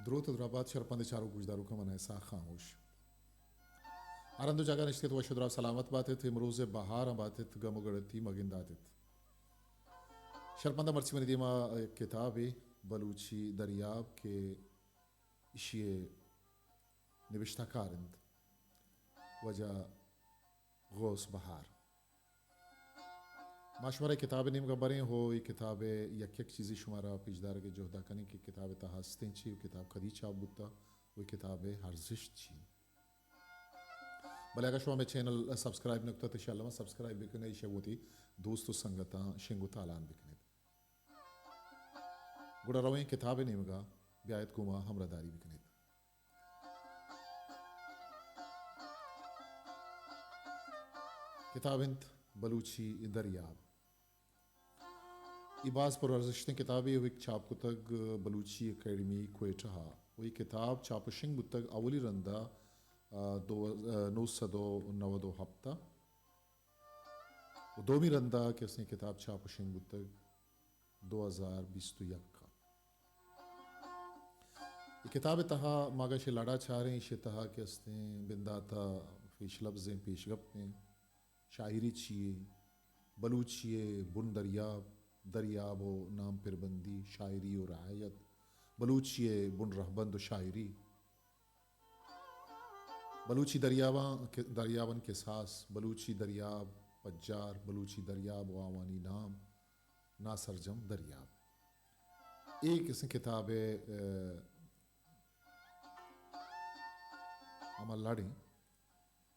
دروت ءُ درابات شرپند چاروک گوشداروکاں، من اسحاق خاموش۔ ہر ہند ءُ جاگہ نشتگ ات، وش ءُ دراہ سلامت بات ات، امروز ءِ بہاراں بات ات، گم ءُ گڑتی مہ گندات ات۔ شرپند ءَ مرچی منی دیما یک کتابے، بلوچی دریاب، کہ ایشی ءِ نبشتہ کار انت واجہ غوث بہار۔ ما شمارا اے کتاب ءِ نیمگا بریں ءُ اے کتاب ءِ یک یک چیزے شمارا پیش دارگ ءِ جہد ءَ کنیں کہ کتاب ءِ تہا استیں چی ءُ کتاب کدی چاپ بوتا ءُ اے کتاب ءِ ارزشت چی انت۔ بلے اگاں شما مئے چینل سبسکرائب نہ کتگ، تہ شہ الما سبسکرائب بکن ات، ایشی ءَ وتی دوست ءُ سنگتاں شنگ ءُ تالان بکن ات۔ گڑا رویں کتاب ءِ نیمگا، بیا ات گوں ما ہمراہداری بکن ات۔ کتاب انت بلوچی دریاب۔ اے باز پر ارزشتیں کتابے ءُ یک چاپ کتگ بلوچی اکیڈمی کوئٹہ ءَ ءُ اے کتاب چاپ ءُ شنگ بوتگ اولی رندا، آ، دو، آ، نو سد ءُ نود ءُ ہپت ءَ ءُ دومی رندا کہ استیں کتاب چاپ ءُ شنگ بوتگ دو ہزار بیست ءُ یک ءَ۔ اے کتاب ءِ تہا ما اگاں ایشی لڑا چاریں، ایشی تہا کہ استیں بندات ءَ پیش لبزیں، پیش گپیں، شاعری چی یے، بلوچی ءِ بن دریاب، دریاب ءُ نام پربندی، شاعری ءُ رعایت، بلوچی ءِ بن رہبند ءُ شاعری، بلوچی دریاباں، دریاباں کساس، بلوچی دریاب پجار، بلوچی دریاب ءُ آوانی نام، ناسرجم دریاب۔ اے کسیں کتاب ءِ، آ، ہما لڑیں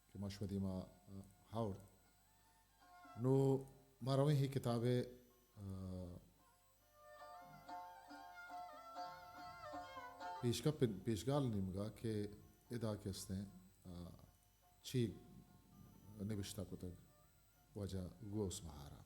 کہ ما شمئے دیما، آ، ہاورت۔ نوں ما رویں اے کتاب ءِ، آ، پیشکپ، پیشگال نیمگا کہ ادا کہ استیں، آ، چی نبشتہ کتگ واجہ غوث بہار ءَ۔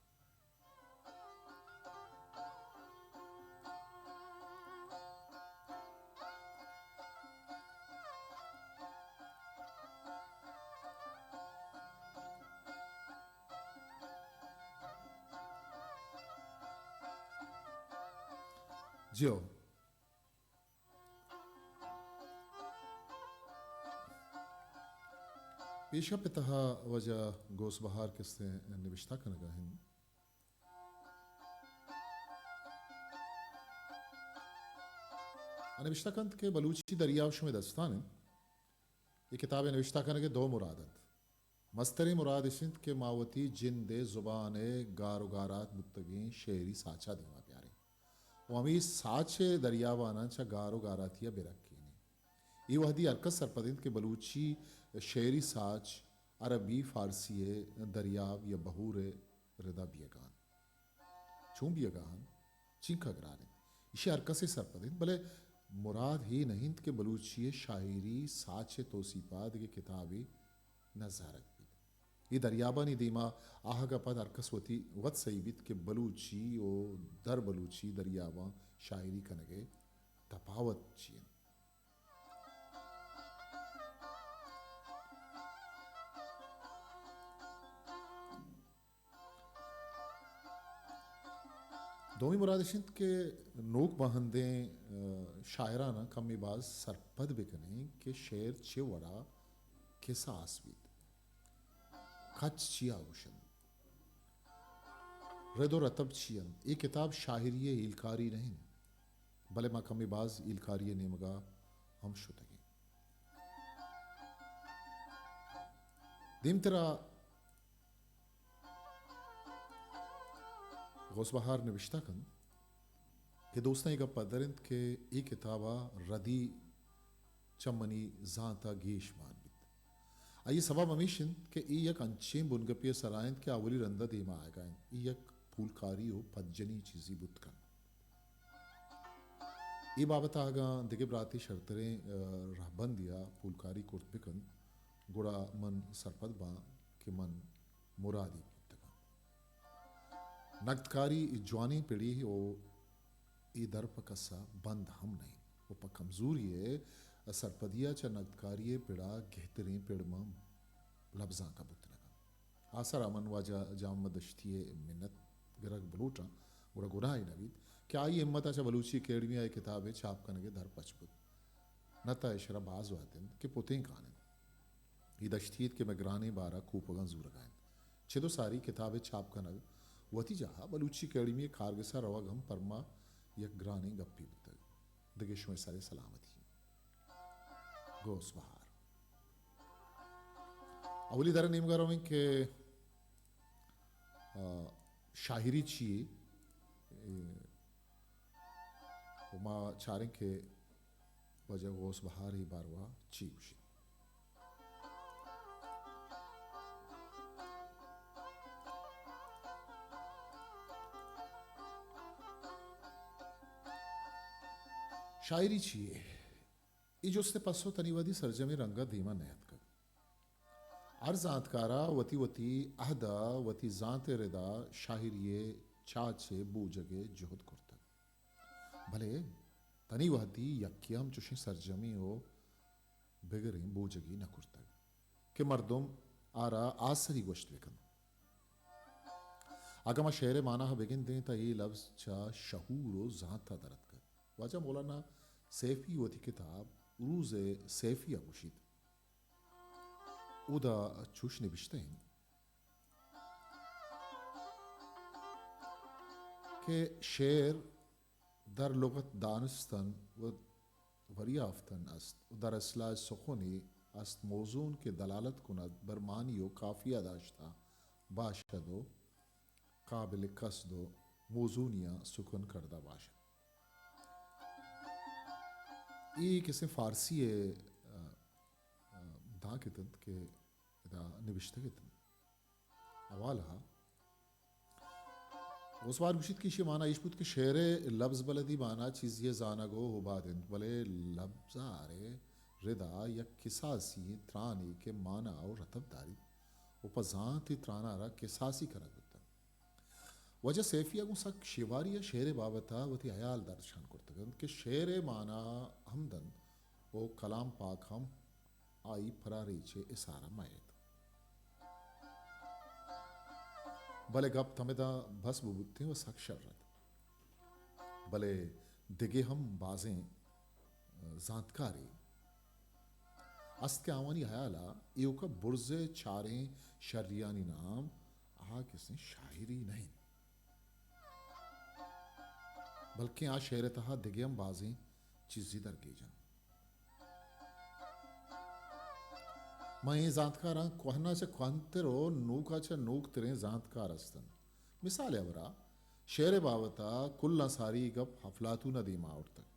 جیو۔ پیشکپ ءِ تہا واجہ غوث بہار کسے نبشتہ کنگا انت۔ آ نبشتہ کنت کہ بلوچی دریاب شمئے دستان انت۔ اے کتاب ءِ نبشتہ کنگ ءِ دو مراد انت۔ مستریں مراد اش انت کہ ما وتی جند ءِ زبان ءِ گار ءُ گارات بوتگیں شعری ساچ ءَ دیما بیاریں ءُ ہمے ساچ ءِ دریاباناں چہ گار ءُ گاراتی ءَ بہ رکینیں۔ اے وہدی ہرکس سرپد انت کہ بلوچی شعری ساچ عربی، فارسی ءِ دریاب یا بحور ءِ ردا بیگا انت۔ چون بیگا انت؟ چینکا گران انت؟ ایشی ہر کسے سرپد انت، بلے مراد اے نہ انت کہ بلوچی ءِ شاعری ساچ ءِ توسیپ ءَ دگہ کتابے نہ زہرگ بیت۔ اے دریابانی دیما آہگ ءَ پد ہر کس وتی وت سہی بیت کہ بلوچی ءُ در بلوچی دریاباں شاعری کنگ ءِ تپاوت چی انت۔ دومی مراد اش انت کہ نوک باہندیں، آ، شاعراناں کمے باز سرپد بکنیں کہ شعر چہ وڑا کساس بیت، کچ چیا گوشنت، رد ءُ رتب چی انت۔ اے کتاب شاعری ءِ ہیلکاری نہ انت، بلے ما کمے باز ہیلکاری ءِ نیمگا ہم شتگیں۔ دیمترا غوث بہار نبشتہ کنت کہ دوستاں اے گپ پدر انت کہ اے کتاب ءَ ردی چہ منی زانت ءَ گیش مان بیت۔ آئی ءِ سبب ہمیش انت کہ اے یک انچیں بنگپے ءِ سرا انت کہ اولی رند ءَ دیما آیگا انت۔ اے یک پولکاری ءُ پدجنی چیزے بوت کنت۔ اے بابت ءَ اگاں دگہ براتے شرتریں، آ، رہبندے ءَ پولکاری کرت بکنت، گڑا من سرپد باں کہ من مرادی بوتگاں۔ نگدکاری جوانیں پڑے ءُ اے در پہ کس ءَ بند ہم نہ انت ءُ پہ کمزوری ءِ سرپدی ءَ چہ نگدکاری ءِ پڑ ءَ گہتریں پڑ من لبزانک ءَ بوت نہ کنت۔ آ سرا من واجہ جان محمد دشتی ءِ منت گرگ بلوٹاں، گڑا گناہے نہ بیت کہ آئی ءِ ہمت ءَ چہ بلوچی اکیڈمی ءَ اے کتاب ءِ چاپ کنگ ءِ در پچ بوت۔ محنت ءَ اشرا باز وھد انت کہ پتینکان انت۔ اے دشتی انت کہ مئے گرانیں بار ءَ کوپگاں زورگ ءَ انت۔ چد ءُ ساری کتاب ءِ چاپ کنگ وتی جاہ ءَ بلوچی اکیڈمی ءِ کارگس ءَ روگ ہم پرما یک گرانیں گپے بوتگ۔ دگہ شمئے سر ءِ سلامتی۔ غوث بہار۔ اولی در ءِ نیمگ ءَ رویں کہ، آ، شاعری چی یے؟ اے، و ما چاریں کہ واجہ غوث بہار ءِ باروا چی گوشیت۔ شاعری چی یے؟ اے جست ءِ پسو تنی وھدی سرجمیں رنگ ءَ دیما نیاتکگ۔ ہر زانتکار ءَ وتی وتی عہد ءَ وتی زانت ءِ ردا شاعری ءِ چاچ ءِ بوجگ ءِ جہد کرتگ۔ بلے تنی وھدی یکے ہم چوشیں سرجمیں و بگریں بوجگے نہ کرتگ کہ مردم آرا آسری گوشت بہ کنت۔ اگاں ما شعر ءِ مانا ءَ بگندیں تہ اے لبز چہ شعور و زانت ءَ در اتکگ۔ واجہ مولانا سیفی وتی کتاب روز سیفی ءَ گوشیت، اودا چوش نبشتہ انت کہ شعر در لغت دانستن و وریافتن است و در اصلاح سخنی است موزون که دلالت کند بر معنی و قافیه داشته باشد و قابل قصد و موزونیاں سخن کرده باشد۔ اے کسیں فارسی ءِ، ءَ، ءَ، دانکے ات انت کہ ادا نبشتگ ات انت۔ حوالہ ءَ غوث بہار گوشیت کہ ایشی مانا ایش بوت کہ شعر ءِ لبز بلدی مانا چیزی ءِ زانگ و ہوباد انت، بلے لبز ءِ ہر ءِ ردا یک کساسی ترانے کہ مانا و رتب داریت و پہ زانت ءِ تران ءَ را کساسی کنگ بوتگ۔ واجہ سیفی ءَ گوں سک شیواری ءَ شعر ءِ بابت ءَ وتی ہیال درشان کرتگ انت کہ شعر ءِ مانا ہمد انت و کلام پاک ہم آئی پراریچ ءِ اسار ءَ مئیت۔ بلے گپ تمدا بس ببوتیں و سک شر ات۔ بلے دگہ ہم بازیں، ءَ، زانتکارے است کہ آوانی ہیال ءَ ایوک ءَ برز ءِ چاریں شریانی نام آ کسیں شاعری نہ انت، بلکیں آ شعر ءِ تہا دگہ ہم بازیں چیزے درگیج انت۔ من اے زانتکاراں کوہنا چہ کوہنتر و نوکا چہ نوکتریں زانتکار است انت۔ مثال ءِ ہبرا شعر ءِ بابت ءَ کلاں ساری گپ افلاطون ءَ دیما آورتگ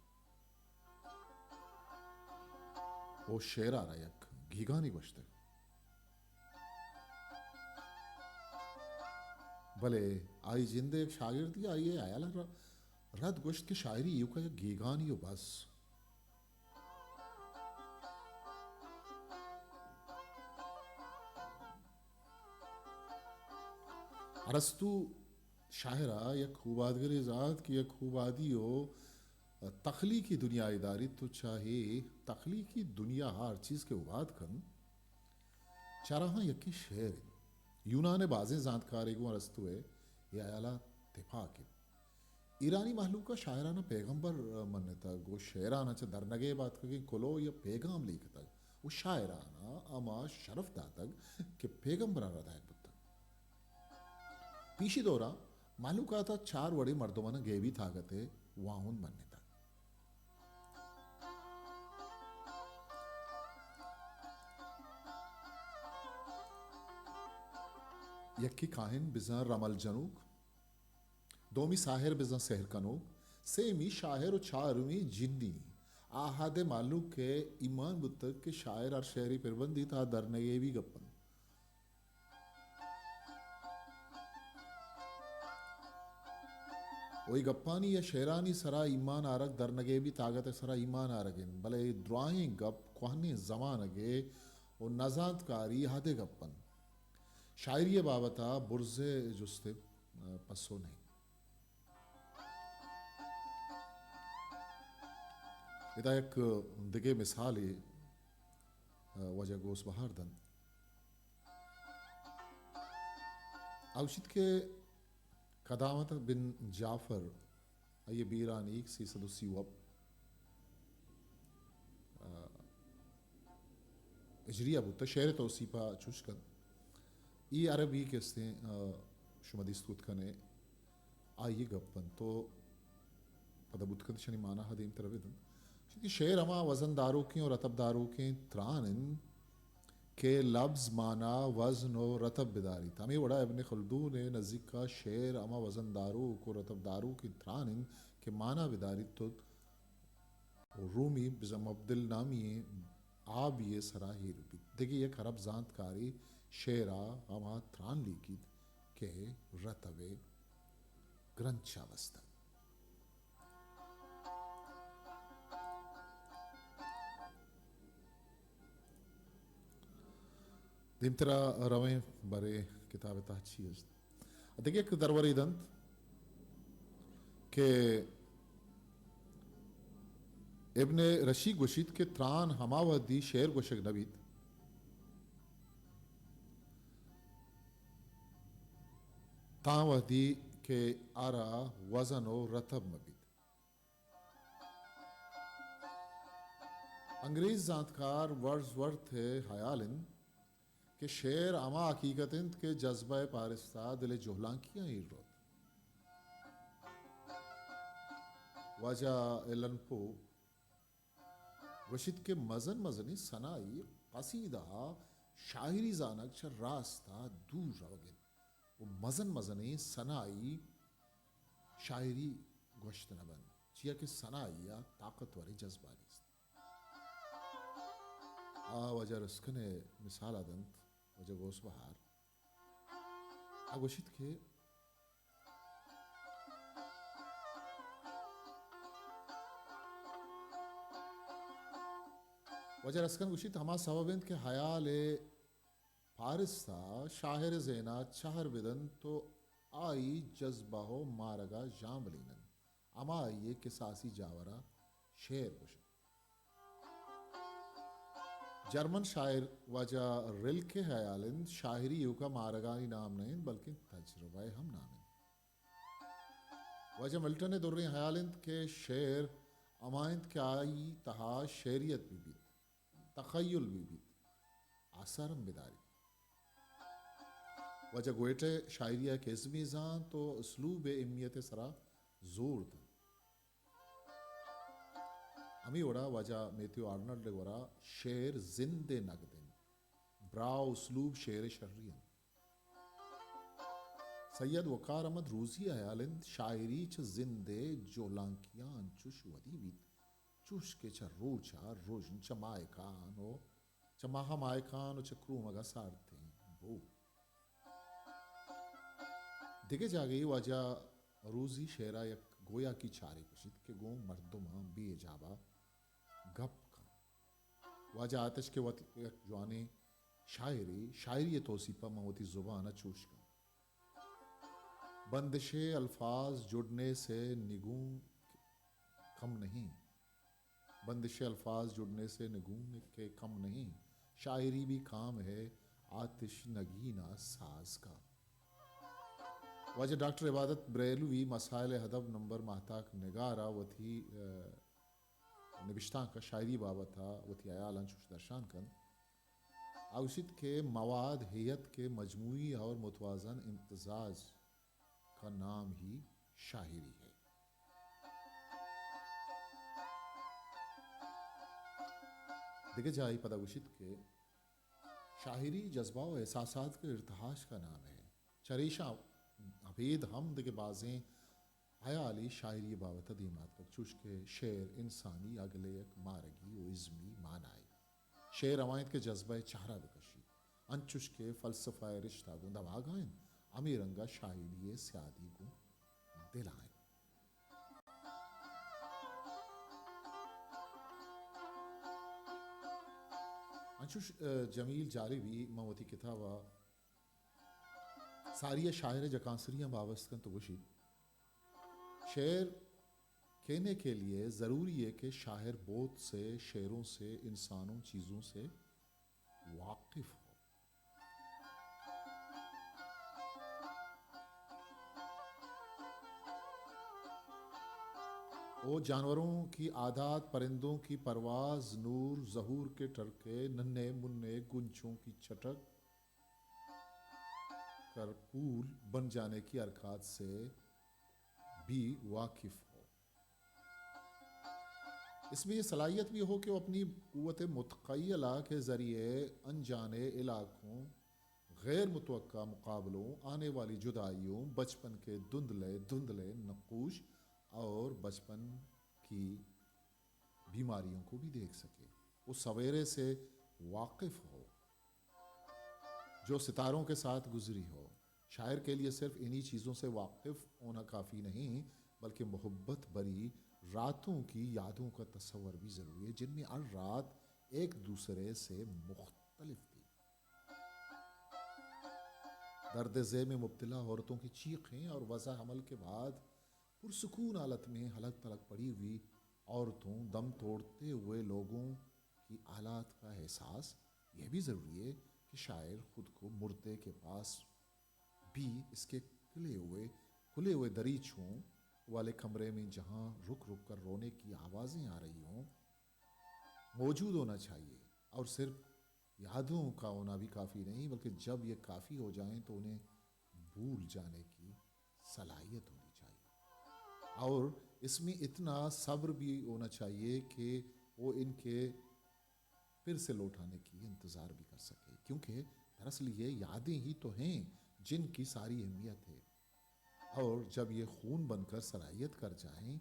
و شعر ءَ را یک گیگانے گوشتگ۔ بلے آئی جند ءِ یک شاگردے آئی ءِ ہیال ءَ ر-، رد گوشت کہ شاعری ایوکا یک گیگانی و بس۔ ارسطو شاعر ءَ یک ہوبادگرے زانت کہ یک ہوبادی و تخلیقی دنیائے داریت و چہ اے تخلیقی دنیا ءَ ہر چیز کہ ہوباد کنت، چاراہاں یکے شعر انت۔ یونان ءِ بازیں زانتکارے گوں ارسطو ءِ اے ہیال ءَ تپاک انت۔ ایرانی مہلوک ءَ شاعران ءَ پیغمبر منتگ و شعران ءَ چہ درنگیب ءَ آتکگیں کلوہ یا پیغام لیکتگ و شاعران ءَ ہما شرف داتگ کہ پیغمبران ءَ را دائگ بوتگ۔ پیشی دور ءَ مہلوکات ءَ چار وڑیں مردمان ءَ گیبی تاگت ءِ واہند منتگ۔ یکے کاہن بزاں رمل جنوک، دومی ساحر بزاں سحر کنوک، سیمی شاعر و چارمی جنی۔ آ حد ءَ مہلوک ءَ ایمان بوتگ کہ شاعر ہر شعرے پر بندیت آ درنگیبی گپ انت۔ و اے گپانی یا شعرانی سرا ایمان آرگ درنگیبی تاگت ءِ سرا ایمان آرگ انت، بلے اے دراہیں گپ کوہنیں زمانگ ءِ و نزانتکاری حد ءِ گپ انت۔ شاعری ءِ بابت ءَ برز ءِ جست ءِ پسو نہ انت۔ ادا یک دگہ مثالے، ءَ، واجہ غوث بہار دنت۔ آ گوشیت کہ قدامت بن جعفر، آئی ءِ بیرانیگ سیصد و سی و ہپت، ءَ، اجریا بوتہ، شعر توصیفا چوش کنت۔ ای عربی کہ استیں، آ، شما دیست کت کنے، آئی گپ انت تو پدا بوت کنت شنی معنی ء دیم تر بدنت۔ چونکہ شعر ہما وزن داروکیں و رتب داروکیں تران انت کہ لبز، معنی، وزن و رتب بداریت۔ ہمے وڑا ابن خلدون ء نزیکا شعر ہما وزن داروک و رتب داروکیں تران انت کہ معنی بداریت و رومی بزاں مبدل نامی ئیں آبی ء سرا ایر بیت۔ دگہ یک عرب زانتکارے شعرا ہما تران لیکیت کہ رتب ء گرنچا بستگ۔ دیمترا رویں، برے کتاب ء تہا چی است۔ دگہ یک درورے دنت کہ ابن رشی گوشیت کہ تران ہما وہدی شعر گوشگ نہ بیت، تاں وہدی کہ آرا وزن و رتب مہ بیت۔ انگریز زانتکار ورڈزورتھ ء ہیال انت کہ شعر ہما حقیقت انت کہ جذبہ ء پارستا دل ء جہلانکیاں ایر روت۔ واجہ ایلن پو گوشیت کہ مزن مزنیں ثنائی قصیدہ ء شاعری زانگ چہ راستا دور روگ انت و مزن مزنیں ثنائی شاعری گوشت نہ بنت، چیا کہ ثنائی ء طاقتوریں جذبہ نیست۔ آ واجہ رسکن ء مثال ء دنت، واجہ غوث بہار۔ آ گوشیت کہ واجہ رسکن گوشیت، ہما سبب انت کہ ہیال ء پارستا شاعر ء ذہنا چہر بدنت و آئی جذبہ و مارگا ژامبلیننت۔ ہمائی ء کساسی جاورا شعر گوشنت۔ جرمن شاعر واجہ رلکے ہیال انت، شاعری ایوکا مارگانی نام نہ انت، بلکن تجربہ ء ہم نام انت۔ واجہ ملٹن ء دریں ہیال انت کہ شعر ہما انت کہ آئی تہا شعریت بہ بیت، تخیل بہ بیت، اثر ہم بداریت۔ واجہ گوئٹہ شاعری ء یک ازمے زانت و اسلوب ء اہمیت ء سرا زور دنت۔ ہمے وڑا واجہ میتھیو آرنلڈ ء گورا شعر زند ء نگد انت۔ براہ و اسلوب شعر ء شری انت۔ سید وقار احمد روزی ء ہیال انت، شاعری چہ زند ء جہلانکیاں انچوش ودی بیت، چوش کہ چہ روچ ء رژن، چہ ماہکان و چہ ماہ ماہکان و چہ کرومگ ء سارتیں بو۔ دگہ جاگہے واجہ روزی شعرا یک گویاکی چارے گوشیت کہ گوں مردماں بے حجابا گپ کن۔ واجہ آتش کہ وت یک جوانیں شاعرے، شاعری ء توسیپا من وتی زبان ء چوش کن۔ بندش الفاظ جڑنے سے نگوں کم نہیں۔ بندش الفاظ جڑنے سے نگوں کہ کم نہیں، شاعری بھی کام ہے آتش نگینا ساز کا۔ واجہ ڈاکٹر عبادت بریلوی مسائل ادب نمبر ماہتاک نگارا وتی، ا، نبشتانک شاعری بابت وتی حیالاں چوش درشان کنت۔ آ گوشیت کہ مواد ہیئت کے مجموعی اور متوازن امتزاج کا نام ہی شاعری ہے۔ دگہ جاہے پدا گوشیت کہ شاعری جذبہ و احساسات کے ارتعاش کا نام ہے۔ چریشاں ابید ہم دگہ بازیں ہیالے شاعری بابت ء دیم آتکگ، چوش کہ شعر انسانی اگل ء یک مارگی و ازمی مانائے۔ شعر ہما انت کہ جذبہ ء چہرہ بکشیت، انچوش کہ فلسفہ ء رشتہ گوں دماغ ء انت، ہمے رنگ ء شاعری ء سیادی گوں دل ء انت۔ انچوش، ء، جمیل جالبی من وتی کتاب ء ساری ء شاعر ء جکانسریاں بابست کنت و گوشیت، شعر کہنے کے لیے ضروری ہے کہ شاعر بہت سے شعروں سے، انسانوں، چیزوں سے واقف ہو۔ او جانوروں کی عادات، پرندوں کی پرواز، نور ظہور کے ٹرکے، ننھے منھے گنچوں کی چھٹک، کر پھول بن جانے کی حرکات سے بھی واقف ہو۔ اس میں یہ صلاحیت بھی ہو کہ وہ اپنی قوت متخیلہ کے ذریعے انجانے علاقوں، غیر متوقع مقابلوں، آنے والی جدائیوں، بچپن کے دھندلے دھندلے نقوش اور بچپن کی بیماریوں کو بھی دیکھ سکے، وہ سویرے سے واقف ہو، جو ستاروں کے ساتھ گزری ہو۔ شاعر کے لیے صرف انہی چیزوں سے واقف ہونا کافی نہیں، بلکہ محبت بھری راتوں کی یادوں کا تصور بھی ضروری ہے، جن میں ہر رات ایک دوسرے سے مختلف تھی۔ درد ذہ میں مبتلا عورتوں کی چیخیں اور وضع حمل کے بعد پرسکون حالت میں ہلک تلک پڑی ہوئی عورتوں، دم توڑتے ہوئے لوگوں کی حالات کا احساس، یہ بھی ضروری ہے کہ شاعر خود کو مردے کے پاس بھی اس کے کھلے ہوئے، کھلے ہوئے دریچوں والے کمرے میں، جہاں رک رک کر رونے کی آوازیں آ رہی ہوں، موجود ہونا چاہیے۔ اور صرف یادوں کا ہونا بھی کافی نہیں، بلکہ جب یہ کافی ہو جائیں تو انہیں بھول جانے کی صلاحیت ہونی چاہیے۔ اور اس میں اتنا صبر بھی ہونا چاہیے کہ وہ ان کے پھر سے لوٹ آنے کی انتظار بھی کر سکے، کیونکہ دراصل یہ یادیں ہی تو ہیں جن کی ساری اہمیت ہے۔ اور جب یہ خون بن کر صلاحیت کر جائیں،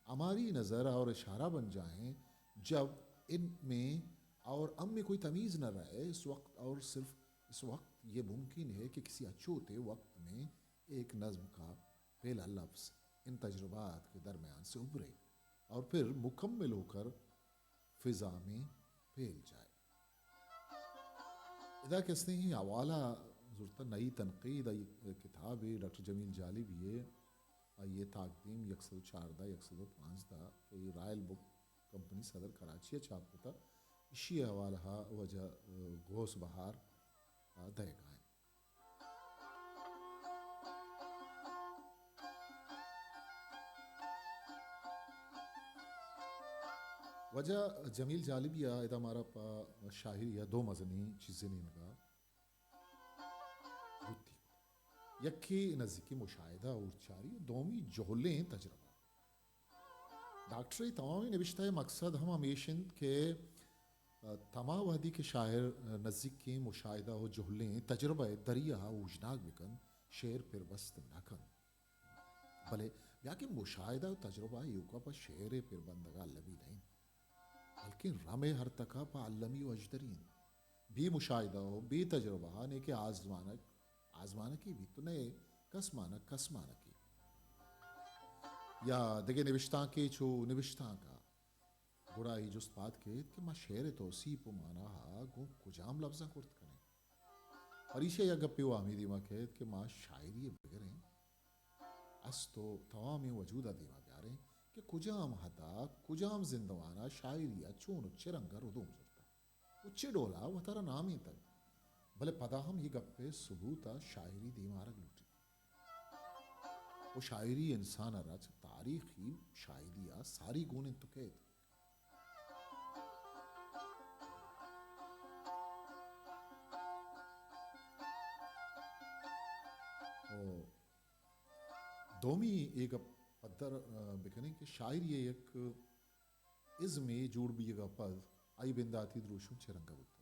ہماری نظر اور اشارہ بن جائیں، جب ان میں اور ہم میں کوئی تمیز نہ رہے، اس وقت اور صرف اس وقت یہ ممکن ہے کہ کسی اچوتے وقت میں ایک نظم کا پہلا لفظ ان تجربات کے درمیان سے ابھرے اور پھر مکمل ہو کر فضا میں پھیل جائے۔ ادا کسے ہیں حوالہ زرتا، نئی تنقید، آئی کتاب ہے ڈاکٹر جمیل جالبی ہے، آئی تقدیم یک سد و چاردہ، یک سد و پانزدہ کہ رائل بک کمپنی صدر کراچی ء چھاپ کتا۔ اشی حوالہ واجہ غوث بہار ء دئیگا انت۔ واجہ جمیل جالبی ء ادا مارا پہ شاعری ء دو مزنیں چیزے نیمگا بوتی۔ یکے نزیکی مشاہدہ اور چاری، دومی جہلیں تجربہ۔ ڈاکٹر ء تمامیں نبشتہ ء مقصد ہم ہمیش انت کہ، ء، تما وہدی کہ شاعر، ء، نزیکیں مشاہدہ و جہلیں تجربہ ء دریا ء اوژناگ بہ کنت، شعر پر بست نہ کنت۔ بلے بیا کہ مشاہدہ و تجربہ ایوکا پہ شعر ء پر بندگ ء المی نہ انت، بلکیں رم ء ہر تک ء پہ المی و اژدری انت۔ بے مشاہدہ و بے تجربہ ء نے کہ آزمانک، آزمانکی بیت، نئے کس مانک، کس مانکی۔ یا دگہ نبشتانکے چو نبشتانک ء۔ گڑا اے جست پاد کیت کہ ما شعر ء توسیپ و مانا ء گوں کجام لبزاں کرت کنیں؟ پریشا یک گپے و ہمے دیما کیت کہ ما شاعری ء بگریں، است و توامیں وجود ء دیما بیاریں کہ کجام حد ء کجام زندمان ء شاعری ء چون و چہ رنگ ء ردوم زرتگ۔ و چہ ڈول ء وتارا نامینتگ، بلے پدا ہم اے گپ ء ثبوت ء شاعری دیم آرگ لوٹیت۔ و شاعری انسان ء را چہ تاریخی شاہدی ء ساری گون انت و کیت۔ و دومی اے گپ پدر، ء، بکنیں کہ شاعری ء یک ازمے جوڑ بیگ ء پد آئی بنداتی دروشم چہ رنگ ء بوتگ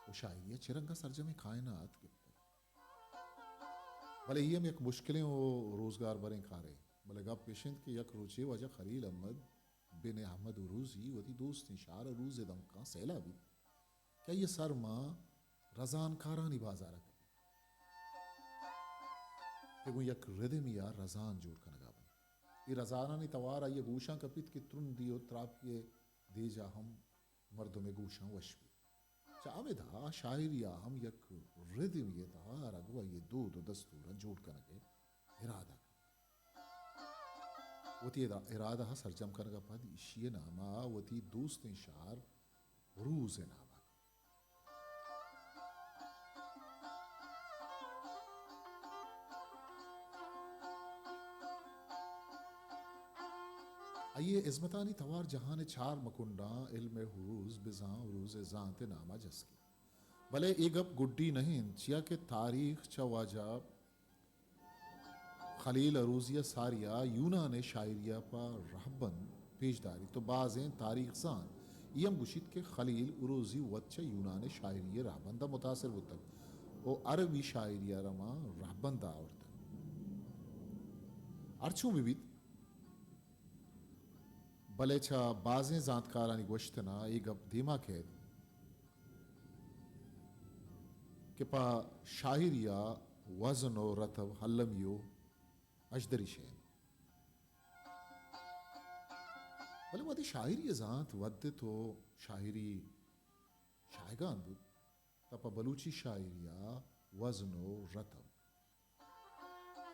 و شاعری ء چہ رنگ ء سرجمیں کائنات گپتگ۔ بلے اے ہم یک مشکلیں و روزگار بریں کارے۔ بلے گپ اش انت کہ یک روچے واجہ خلیل احمد بن احمد عروضی وتی دوستیں شہر ء روز ء دمکاں سیلا بیت کہ آئی ء سر ماں رزانکارانی بازار ء کپیت کہ گوں یک ردمے ء رزان جوڑ کنگ ء بنت۔ اے رزانانی توار آئی ء گوشاں کپیت کہ ترندی و تراپی ء دیجا ہم مردم ء گوشاں وش بیت۔ چہ ہمدا آ شاعری ء ہم یک ردمے ء تہا آرگ و آئی ء دود و دستوراں جوڑ کنگ ء ارادہ کنت۔ وتی ادا-، ارادہ ء سرجم کنگ ء پد ایشی ء نام ء وتی دوستیں شہر روز ء نام ء آئی ءِ ہزمتانی توار جہان ءِ چار مکنڈاں علم عروض بزاں عروض ءِ زانت ءِ نام ءَ جست کیت۔ بلے اے گپ گڈی نہ انت، چیا کہ تاریخ چہ واجہ خلیل عروضی ءَ ساری ءَ یونان ءِ شاعری ءَ پہ رہبند پیش داریت و بازیں تاریخ زان اے ہم گوشیت کہ خلیل عروضی وت چہ یونان ءِ شاعری ءِ رہبند ءَ متاثر بوتگ و عربی شاعری ءَ را ماں رہبند ءَ آورتگ۔ ہرچوں بہ بیت، بلے چہ بازیں زانتکارانی گوشتن ءَ اے گپ دیما کئیت کہ پہ شاعری ءَ وزن و رتب المی و اژدری شے انت۔ بلے وہدے شاعری ءَ زانت ودت و شاعری شاہگان بوت، تہ پہ بلوچی شاعری ءَ وزن و رتب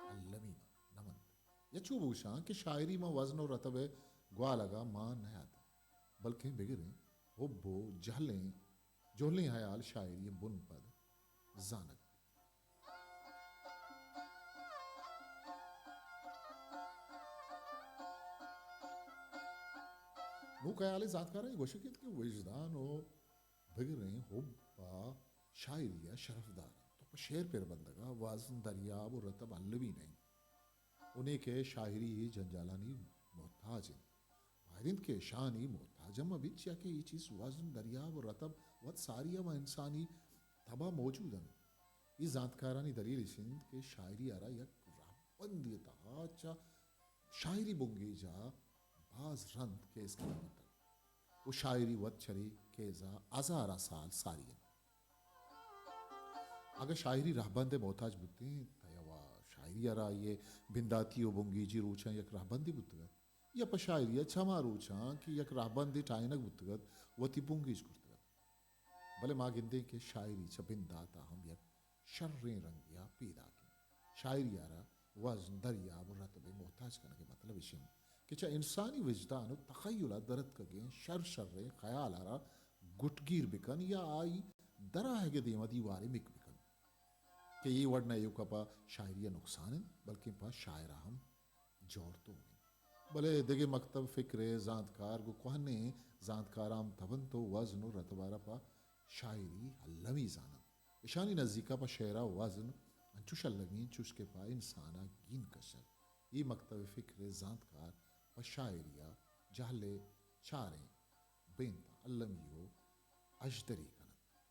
المی نہ منت۔ یا چو بگوشاں کہ شاعری ماں وزن و رتب ءِ گوالگ ءَ مان نیاتک، بلکیں بگریں حب و جہلیں، جہلیں حیال شاعری ءِ بن پد زانگ۔ نوں خیالیں زانتکاراں اے گوشگ انت کہ وجدان و بگریں حب پہ شاعری ءَ شرف دار انت و پہ شعر پر بندگ ءَ وزن، دریاب و رتب المی نہ انت و نیکہ شاعری اے جنجالانی محتاج انت۔ باید انت کہ اشانی محتاج ہم مہ بیت، چیا کہ اے چیز وزن، دریاب و رتب وت ساری ءَ ماں انسانی تب ءَ موجود انت۔ اے زانتکارانی دلیل ایش انت کہ شاعری ءَ را یک رہبندے ءِ تہا چہ شاعری بنگیج ءَ باز رند کیز کنگ بوتگ و شاعری وت چرے کیز ءَ ہزاراں سال ساری انت۔ اگاں شاعری رہبند ءِ محتاج بوتیں، تہ یا وا شاعری ءَ را آئی ءِ بنداتی و بنگیجی روچاں یک رہبندے بوتگ ات، یا پہ شاعری ءَ چہ ہما روچاں کہ یک رہبندے ٹاہینگ بوتگ ات، وتی بنگیج کرتگ ات۔ بلے ما گندیں کہ شاعری چہ بندات ءَ ہم یک شریں رنگے ءَ پیداک انت۔ شاعری ءَ را وزن، دریاب و رتب ءِ محتاج کنگ ءِ مطلب اش انت کہ چہ انسانی وجدان و تخیل ءَ درتکگیں شر شریں خیال ءَ را گٹگیر بکن یا آئی درآہگ ءِ دیم ءَ دیوارے مک بکن کہ اے وڑ نہ ایوک ءَ پہ شاعری ءَ نقصان انت، بلکیں پہ شاعر ءَ ہم جورتوم انت۔ بلے دگہ مکتب فکر ءِ زانتکار گوں کوہنیں زانتکاراں ہم تب انت و وزن و رتب ءَ را پہ شاعری المی زان انت۔ اشانی نزیک ءَ پہ شعر ءَ وزن انچوش المی انت چوش کہ پہ انسان ءَ گین کشگ۔ اے مکتب فکر ءِ زانتکار پہ شاعری ءَ جہل ءِ چاریں بینتاں المی و اژدری کن انت۔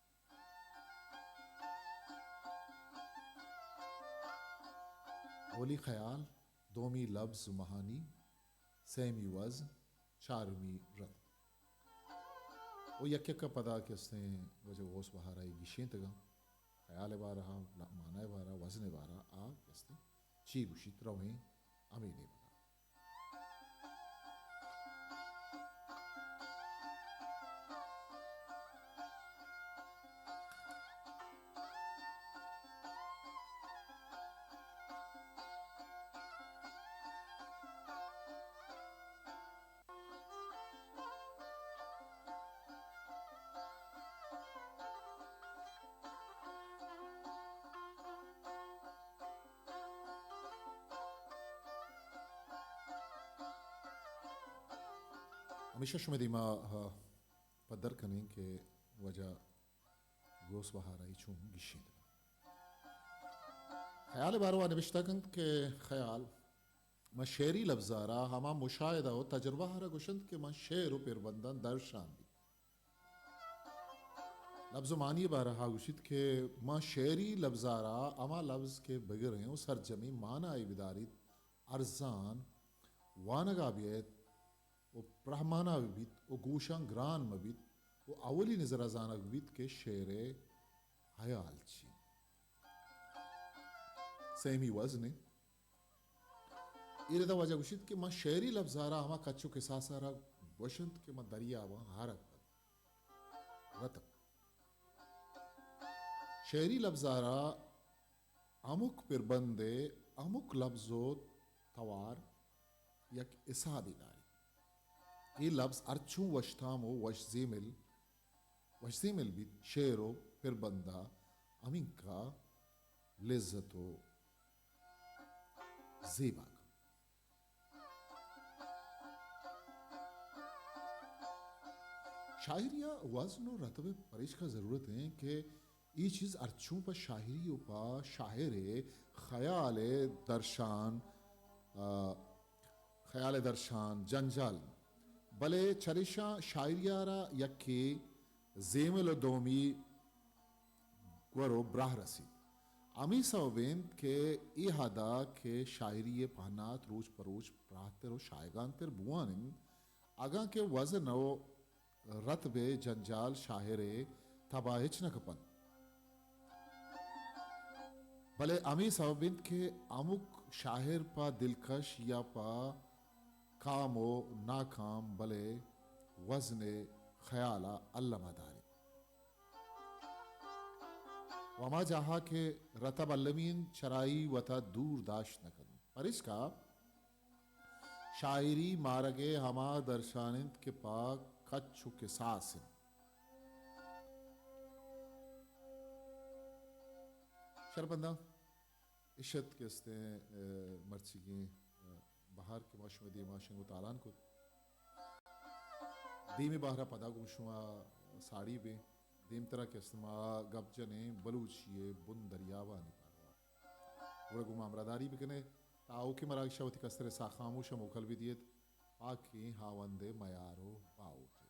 اولی خیال، دومی لبز و مہانی، سیمی وزن، چارمی رتب۔ و یک یک ءَ پدا کہ استیں واجہ غوث بہار ءَ اے گیشینتگاں، خیال ءِ بارہ ءَ، مانا ءِ بارہ ءَ، وزن ءِ بارہ ءَ آ کہ استیں چی گوشیت، رویں ہمے نیمگ ءَ۔ ہمیشہ شمئے دیما، آ، پدر کنیں کہ واجہ غوث بہار ءَ چون گیشینتگ۔ خیال ءِ باروا نبشتہ کنت کہ خیال، من شعری لبز ءَ را ہما مشاہدہ و تجربہ ءَ را گوشنت کہ من شعر و پربنداں درشان بیت۔ لبز و معنی ءِ بارہ ءَ گوشیت کہ من شعری لبز ءَ را ہما لبز کہ بگریں و سرجمیں مانا ءَ بداریت، ارزان وانگ ءَ بیایت و پرہمانا بہ بیت و گوشاں گران مہ بیت و اولی نظر ءَ زانگ بہ بیت کہ شعر ءِ ہیال چی۔ سیمی وزن انت۔ اے ردا واجہ گوشیت کہ من شعری لبز ءَ را ہما کچ و کساس ءَ را گوشنت کہ من دریاباں ہارگ بنت، رتک۔ شعری لبز ءَ را ہمک پربند ءِ ہمک لبز و توار یک حسابے داریت۔ اے لبز ہرچوں وشتام و وش زیمل، وش زیمل بیت، شعر و پربند ءَ ہمینکا لذت و زیبا کنت۔ شاعری ءَ وزن و رتب ءِ پریشکا ضرورت ایں کہ اے چیز ہرچوں پہ شاعری و پہ شاعر ءِ خیال ءِ درشان، آ، خیال ءِ درشان جنجال، بلے چریشاں شاعری ءَ را یکے زیمل و دومی گور و براہ رسیت۔ ہمے سبب انت کہ اے حد ءَ کہ شاعری ءِ پہنات روچ پہ روچ براہتر و شایگانتر بوان انت، اگاں کہ وزن و رتب ءِ جنجال شاعر ءِ تب ءَ ہچ نہ کپنت۔ بلے ہمے سبب انت کہ ہمک شاعر پہ دلکش یا پہ کام و ناکام بلے وزن ءِ خیال ءَ الم ءَ داریت۔ و ہما جاہ ءَ کہ رتب المی انت، چرائی وت ءَ دور داشت نہ کنت۔ پریشکا شاعری مارگ ءِ ہما درشان انت کہ پہ کچ و کساس انت۔ شرپنداں، اش ات کہ استیں، اے، مرچیگیں، اے، بہار کہ ما شمئے دیما شنگ و تالان کت۔ دیمی بہر ءَ پدا گوں شما ساڑی بیں۔ دیمترا کہ است ما گپ جنیں بلوچی ءِ بن دریابانی باروا۔ گڑا گوں ما ہمراہداری بکنے تا آؤکیں مراگش ءَ وتی کستریں ساہ خاموش ءَ موکل بدیت۔ پاکیں ہاوند ءِ میار و باہوٹ۔